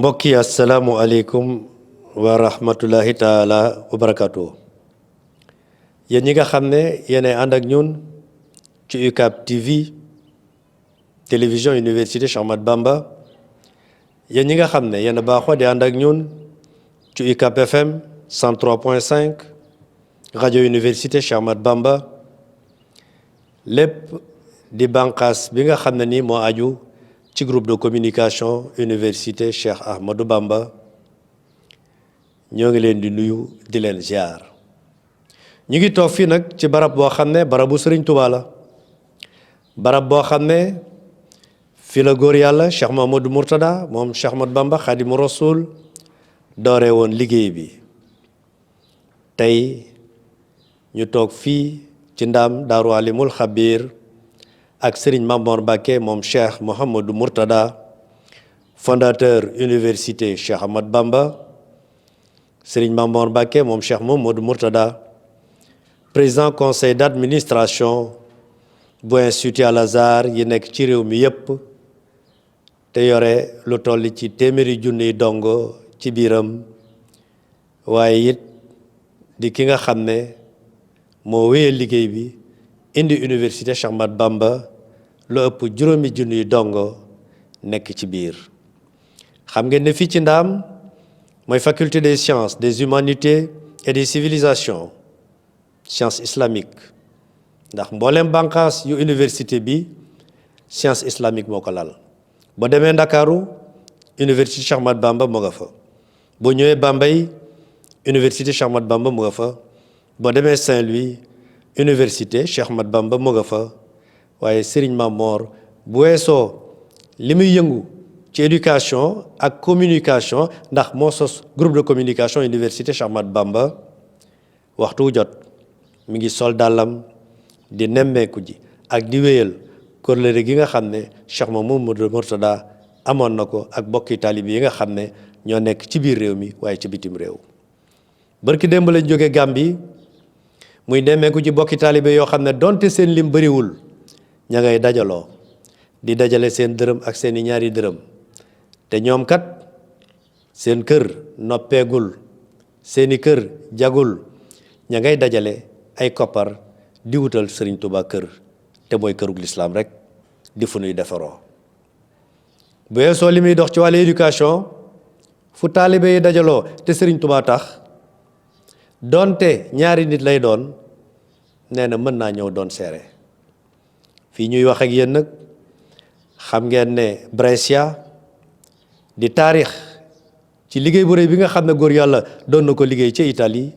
mbokk yi asalaamualeykum wa rahmatullahi taala wa barakatuh. yéen ñi nga xam ne yéenay ànd ak ñun ci UCAB TV télévision université Cheikh Ahmadou Bamba, yéen ñi nga xam ne yéen a baaxoo di ànd ak ñun ci UCAB FM 103.5 rajo université Cheikh Ahmadou Bamba, lépp di bànqaas bi nga xam ne ni moo aju ci groupe de communication université Cheikh Ahmadou Bamba. ñoo ngi leen di nuyu di leen ziar. ñu ngi toog fii nag ci barab boo xam ne barabu Sëriñ Tuubaa la, barab boo xam ne fi la góor yàlla Cheikh Mamadou Mourtada moom Cheikh Ahmadou Bamba Xaadimu Rasuul dooree woon liggéey bi. tey ñu toog fii ci ndaam Daaru Alimul Xabiir ak Serigne Mamor Mbacké moom Cheikh Mouhamadou Mourtada, fondateur université Cheikh Ahmadou Bamba. Serigne Mamor Mbacké moom Cheikh Mouhamadou Mourtada, président conseil d'administration bu institut Al Azhar yi nekk ci réew mi yépp te yore lu toll ci téeméeri junniy dongo ci biiram, waaye it di ki nga xam ne moo wéyal liggéey bi indi université Cheikh Ahmadou Bamba lu ëpp juróomi junniy dongo nekk ci biir. xam ngeen ne fii ci ndaam mooy faculté des sciences, des humanités et des civilisations, science islamique, ndax mboolem bànqaas yu université bi science islamique moo ko lal. boo demee Ndakaaru université Cheikh Ahmadou Bamba mu nga fa, boo ñëwee Bambey université Cheikh Ahmadou Bamba mu nga fa, boo demee Saint-Louis université Cheikh Ahmadou Bamba mu nga fa. waaye Serigne Mamor bu weesoo li muy yëngu ci éducation ak communication, ndax moo sos groupe de communication université Cheikh Ahmadou Bamba, waxtu wu jot mi ngi sol dàllam di nemmeeku ji ak di wéyal kóllëre gi nga xam ne Cheikh Mamadou Mourtada amoon na ko ak bokki taalibe yi nga xam ne ñoo nekk ci biir réew mi waaye ci bitim réew. barki démb lañ jóge Gàmbi muy nemmeeku ci bokki taalibe yoo xam ne donte seen lim bëriwul ña ngay dajaloo di dajale seen dërëm ak seeni ñaari dërëm, te ñoom kat seen kër noppeegul, seeni kër jagul, ña ngay dajale ay koppar di wutal Sëriñ Tuubaa kër, te mooy kërug lislaam rek di fu nuy defaroo. bu weesoo li muy dox ci wàllu éducation, fu taalibe yi dajaloo te Sëriñ Tuubaa tax, donte ñaari nit lay doon, nee na mën naa ñëw doon seere. fii ñuy wax ak yéen nag xam ngeen ne Brescia di taarix ci liggéey bu rëy bi nga xam ne góor yàlla doon na ko liggéey ci Italie,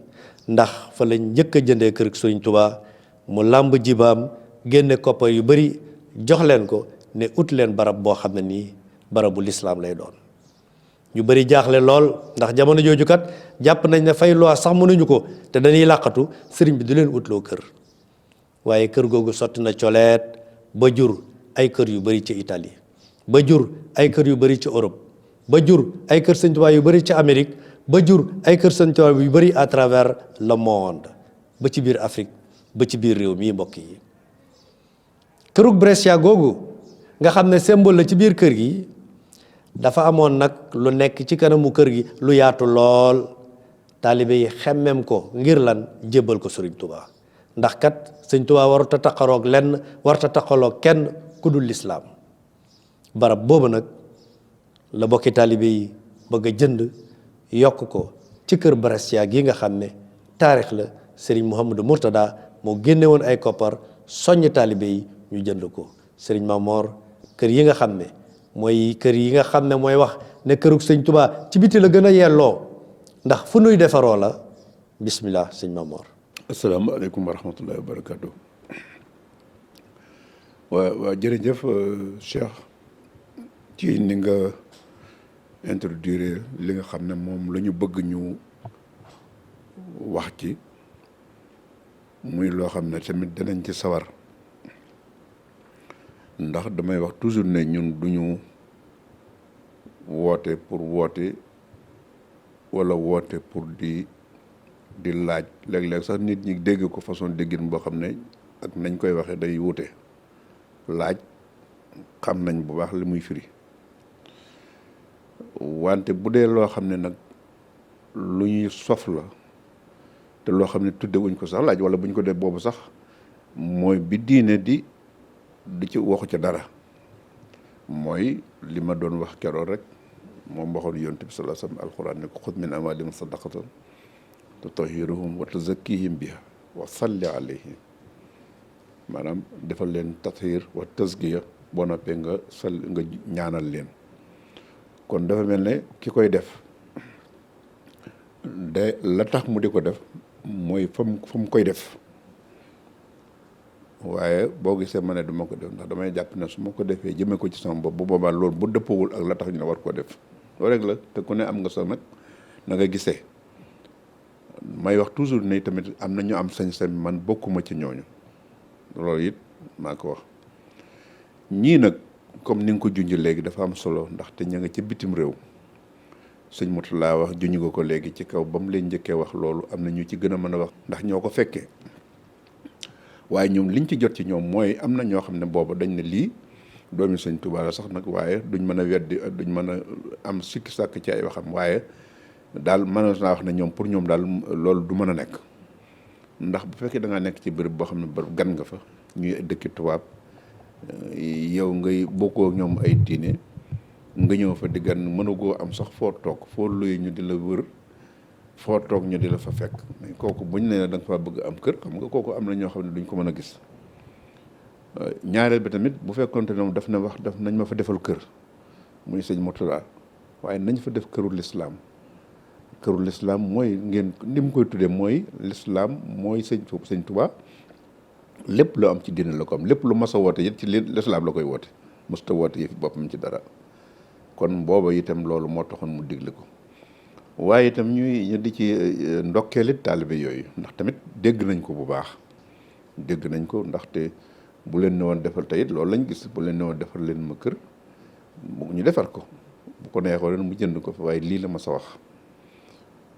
ndax fa lañ njëkk a jëndee kër Sëriñ Tuubaa. mu làmb jibaam génne koppar yu bari jox leen ko ne ut leen barab boo xam ne nii barabu lislaam lay doon. ñu bari jaaxle lool ndax jamono jooju kat jàpp nañ ne fay loi sax mënuñu ko te dañuy làqatu, sëriñ bi du leen utloo kër. waaye kër googu sotti na coleet ba jur ay kër yu bari ci Italie, ba jur ay kër yu bari ci Europe, ba jur ay kër Sëriñ Tuubaa yu bari ci Amérique, ba jur ay kër Sëriñ Tuubaa yu bari à travers le monde, ba ci biir Afrique, ba ci biir réew mii mbokk yi. kërug Brescia googu nga xam ne symbole la ci biir kër gi, dafa amoon nag lu nekk ci kanamu kër gi lu yaatu lool. taalibe yi xemmem ko ngir lan jébbal ko Sëriñ Tuubaa, ndax kat Sëriñ Tuubaa warut a taqaroog lenn, warut a taqaloog kenn ku dul lislaam. barab boobu nag la bokki taalibe yi bëgg a jënd yokk ko ci kër Brescia gi nga xam ne taarix la. Sëriñ Mouhamadou Mourtada moo génne woon ay koppar soññ taalibe yi ñu jënd ko. Sëriñ Mamor kër yi nga xam ne mooy kër yi nga xam ne mooy wax ne kërug Sëriñ Tuubaa ci biti la gën a yelloo, ndax fu nuy defaroo la. bismillah sëñ Mamor. asalaamaaleykum wa rahmatullahi wa barakatuh. waa jërëjëf Cheikh ci ni nga introduire li nga xam ne moom la ñu bëgg ñu wax ci, muy loo xam ne tamit danañ ci sawar, ndax damay wax toujours ne ñun duñu woote pour woote wala woote pour di laaj. léeg-léeg sax nit ñi dégg ko façon déggin boo xam ne ak nañ koy waxee day wuute. laaj xam nañ bu baax li muy firi, wante bu dee loo xam ne nag lu ñuy sof la te loo xam ne tudde wuñ ko sax laaj wala buñ ko def boobu sax mooy bi diine di ci waxu ca dara mooy li ma doon wax keroog rek moom waxoon yonent bi sallallahu alayhi wasallam alquran ne ko xud min amwalihim sadaqatan tutahhiruhum wa tuzakkihim biha wa salli alayhim maanaam defal leen tathir wa tazkiya boo noppee nga ñaanal leen. kon dafa mel ne ki koy def de la tax mu di ko def mooy fa mu koy def waaye boo gisee ma ne du ma ko def ndax damay jàpp ne su ma ko defee jëmee ko ci sama bopp bu boobaa loolu bu dëppawul ak la tax ñu ne war koo def loolu rek la te ku ne am nga sa nag na nga gisee may wax toujours ne tamit am na ñu am sañ-sañ man bokkuma ci ñooñu loolu it maa ko wax ñii nag comme ni nga ko junj léegi dafa am solo ndaxte ña nga ci bitim réew sëñ Mourtala wax junj nga ko léegi ci kaw ba mu leen njëkkee wax loolu am na ñu ci gën a mën a wax ndax ñoo ko fekkee waaye ñoom liñ ci jot ci ñoom mooy am na ñoo xam ne booba dañ ne lii doomi sëñ Tuubaa la sax nag waaye duñ mën a weddi duñ mën a am sikki sàkk ci ay waxam waaye daal mën naa wax ne ñoom pour ñoom daal loolu du mën a nekk ndax bu fekkee da ngaa nekk ci bërëb boo xam ne bërëb gan nga fa ñuy dëkki tubaab yow ngay bokkoo ñoom ay diine nga ñëw fa di gan mënugoo am sax foo toog foo luy ñu di la wër foo toog ñu di la fa fekk mais kooku buñ ne da nga fa bëgg am kër xam nga kooku am na ñoo xam ne duñ ko mën a gis ñaareel bi tamit bu fekkonte ne daf na wax daf nañ ma fa defal kër muy sëñ Mourtala waaye nañ fa def këru lislaam mooy ngeen ni mu koy tuddee mooy lislaam mooy sëñ Tuubaa lépp lu am ci diine la ko am lépp lu mas a woote it ci lislaam la koy woote mësta woote yi fi boppam ci dara kon booba itam loolu moo taxoon mu digle ko waaye itam ñu di ci ndokkeelit taalibe yooyu ndax tamit dégg nañ ko bu baax dégg nañ ko ndaxte bu leen ne woon defal tey it loolu lañ gis bu leen ne woon defal leen ma kër ñu defar ko bu ko neexoo leen mu jënd ko fi waaye lii la ma sa wax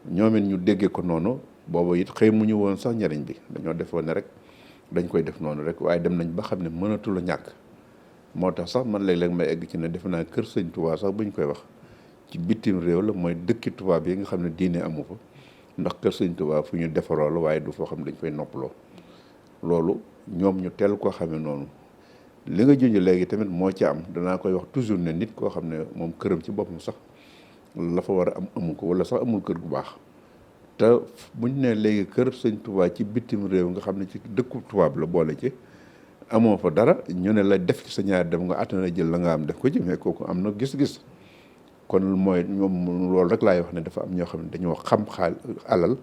ñoom it ñu déggee ko noonu booba it xëy mu ñu woon sax njariñ bi dañoo defoon ne rek dañ koy def noonu rek waaye dem nañ ba xam ne mënatul a ñàkk moo tax sax man léeg-léeg may egg ci ne defe naa kër sëñ Tuubaa sax bu ñu koy wax ci bitim réew la mooy dëkki tubaab yi nga xam ne diine amu fa ndax kër sëñ Tuubaa fu ñu defaroo la waaye du foo xam ne dañ koy noppaloo loolu ñoom ñu teel koo xamee noonu li nga junj léegi tamit moo ci am danaa koy wax toujours ne nit koo xam ne moom këram ci boppam sax la fa war a am amu ko wala sax amul kër gu baax te buñ ne léegi kër sëñ Tuubaa ci bitim réew nga xam ne ci dëkku tubaab la boole ci amoo fa dara ñu ne la def ci sa ñaar dem nga àttana jël la nga am def ko ci mais kooku am na gis-gis kon mooy ñoom loolu rek laay wax ne dafa am ñoo xam ne dañoo xam alal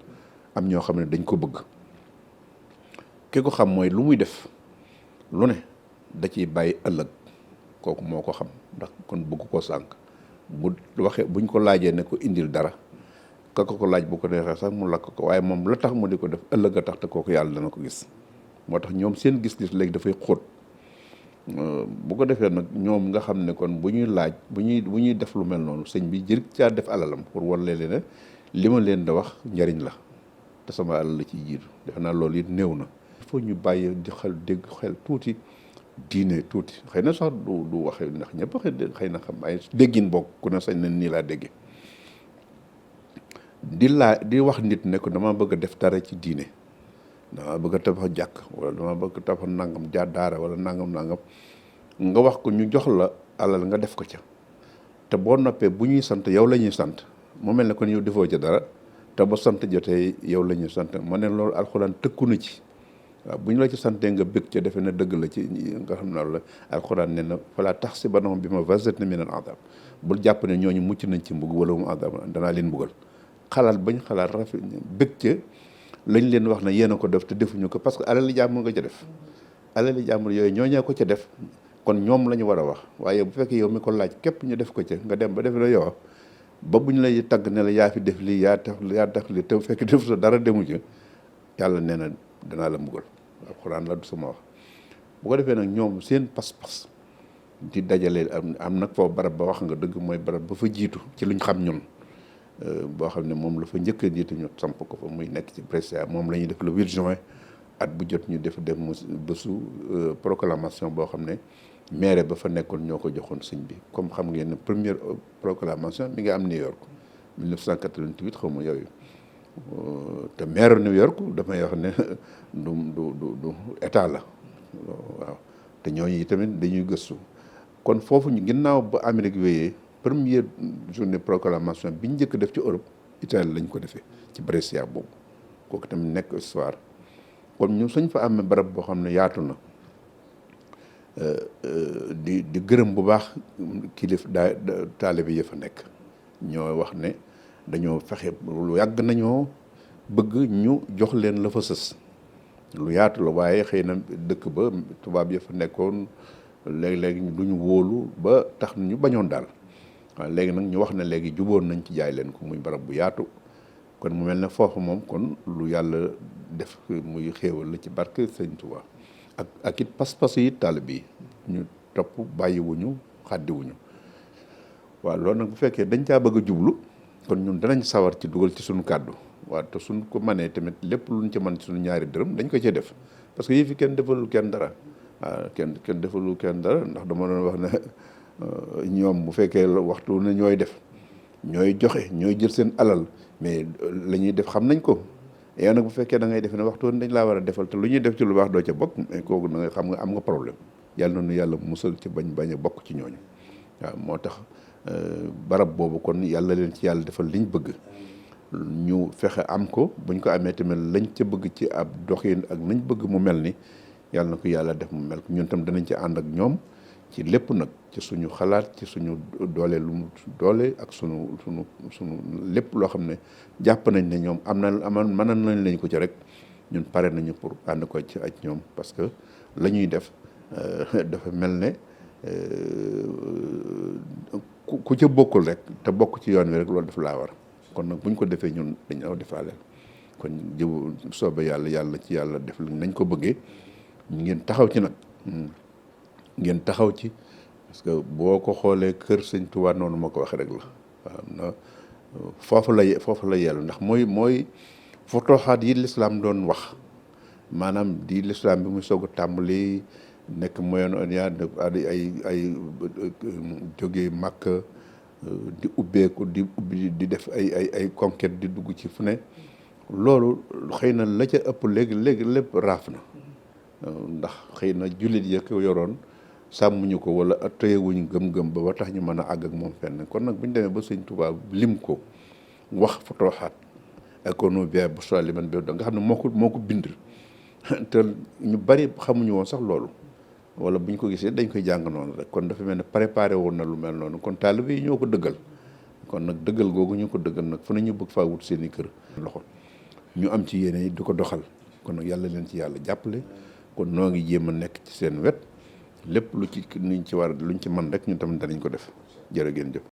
am ñoo xam ne dañ ko bëgg ki ko xam mooy lu muy def lu ne da ciy bàyyi ëllëg kooku moo ko xam ndax kon bëgg ko sànq bu waxee buñ ko laajee ne ko indil dara ka ko laaj bu ko neexee sax mu lakk ko waaye moom la tax mu di ko def ëllëg a tax te kooku yàlla dana ko gis moo tax ñoom seen gis-gis léegi dafay xóot bu ko defee nag ñoom nga xam ne kon bu ñuy laaj bu ñuy def lu mel noonu sëñ bi jër caa def alalam pour wan leen ne li ma leen da wax njariñ la te sama alal la ciy jiitu defe naa loolu it néew na. il faut ñu bàyyi di dégg xel tuuti diine tuuti xëy na sax du waxe ndax ñëpp xëy na xam ay déggin bokk ku ne sañ na nii laa déggee di wax nit ne ko dama bëgg a def dara ci diine. dama bëgg a tabax jàkk wala dama bëgg a tabax nangam daara wala nangam nga wax ko ñu jox la alal nga def ko ca te boo noppee bu ñuy sant yow la ñuy sant mu mel ne kon yow defoo ca dara te ba sant jotee yow la ñuy sant ma ne loolu alxuraan tëkku na ci waaw bu ñu la ci santee nga bëgg ca defe ne dëgg la ci nga xam ne la alxuraan ne na falaa tahsabanahum bi mafazatin min al-azab bul jàpp ne ñooñu mucc nañ ci mbugg wala mu azab danaa leen mbugal xalaat bañ xalaat rafet bëgg ca lañ leen wax ne yéen a ko def te defuñu ko parce que alali jàmbur nga ca def alali jàmbur yooyu ñooñee ko ca def kon ñoom la ñu war a wax waaye bu fekkee yow mi ko laaj képp ñu def ko ca nga dem ba def la yow ba buñ lay tagg ne la yaa fi def lii yaa tax lii te bu fekkee def sa dara demu ci yàlla nee na danaa la mbugal alxuraan la du sama wax bu ko defee nag ñoom seen pas-pas di dajale am nag foofu barab ba wax nga dëgg mooy barab ba fa jiitu ci luñ xam ñun boo xam ne moom la fa njëkk a jiitu ñu samp ko fa muy nekk ci Brescia moom la ñuy def le 8 juin at bu jot ñu def dem bésu proclamation boo xam ne maire ba fa nekkoon ñoo ko joxoon sëñ bi comme xam ngeen ne première proclamation mi nga am New York 1988 xaw ma yooyu te maire New York damay wax ne du état la waaw te ñooñu tamit dañuy gëstu kon foofu ñu ginnaaw ba Amérique wéyee première journée proclamation bi ñu njëkk def ci Europe Italie lañ ko defee ci Brescia boobu kooku tamit nekk histoire kon ñu suñ fa amee barab boo xam ne yaatu na di gërëm bu baax kilif taalibe yi fa nekk ñoo wax ne dañoo fexe lu yàgg nañoo bëgg ñu jox leen la fa sës lu yaatu la waaye xëy na dëkk ba tubaab yi fa nekkoon léegi-léegi duñu wóolu ba tax ñu bañoon daal waaw léegi nag ñu wax ne léegi juboon nañ ci jaay leen ko muy barab bu yaatu kon mu mel ne foofu moom kon lu yàlla def muy xéewal la ci barke Sëñ Tuubaa ak it pas-pas yi taalibe yi ñu topp bàyyiwuñu xàddiwuñu waaw loolu nag bu fekkee dañ caa bëgg a jublu kon ñun danañ sawar ci dugal ci suñu kàddu waaw te suñ ko mënee tamit lépp luñ ci mën ci suñu ñaari dërëm dañ ko cee def parce que yii fi kenn defalul kenn dara waaw kenn defalul kenn dara ndax dama doon wax ne ñoom bu fekkee waxtu ne ñooy def ñooy joxe ñooy jël seen alal mais la ñuy def xam nañ ko yow nag bu fekkee da ngay def ne waxtu dañ laa war a defal te lu ñuy def ci lu baax doo ca bokk mais kooku da nga xam nga am nga problème yàlla na yàlla musal ci bañ a bokk ci ñooñu waaw moo tax barab boobu kon yàlla leen ci yàlla defal liñ bëgg ñu fexe am ko buñ ko amee tamit lañ ca bëgg ci ab doxin ak nañ bëgg mu mel ni yàlla na ko yàlla def mu mel ñun tam danañ ci ànd ak ñoom ci lépp nag ci suñu xalaat ci suñu doole lu mu doole ak suñu lépp loo xam ne jàpp nañ ne ñoom mënal nañ lañ ko ci rek ñun pare nañu pour ànd ko ci ak ñoom parce que la ñuy def dafa mel ne ku ca bokkul rek te bokk ci yoon wi rek loolu daf laa war kon nag buñ ko defee ñun dañ aw defaaleel kon jëbu soobee yàlla ci yàlla def nañ ko bëggee ngeen taxaw ci nag ngeen taxaw ci parce que boo ko xoolee kër Sëñ Tuubaa noonu ma ko waxee rek la waaw na foofu la yellu ndax mooy fotoxaat yi lislaam doon wax maanaam di lislaam bi muy soog a tàmbali nekk Moyen-Orient ay jógee Màkka di ubbeeku di def ay conquête di dugg ci fu ne loolu xëy na la ca ëpp léegi lépp raaf na ndax xëy na jullit ya ko yoroon sàmmuñu ko wala tëyewuñu gëm-gëm ba tax ñu mën a àgg ak moom fenn kon nag bu ñu demee ba Sëñ Tuubaa lim ko wax fotoxaat économie bi bu soi liman bi da nga xam ne moo ko bind te ñu bari xamuñu woon sax loolu wala bu ñu ko gisee dañ koy jàng noonu rek kon dafa mel ne préparé woon na lu mel noonu kon taalibe yi ñoo ko dëggal kon nag dëggal googu ñu ko dëggal nag fu ne ñu bëgg faa wut seen i kër loxo ñu am ci yéene di ko doxal kon nag yàlla leen ci yàlla jàppale kon noo ngi jéem a nekk ci seen wet lépp luñ ci luñ ci mën rek ñun tamit danañ ko def jërë ngeen jëf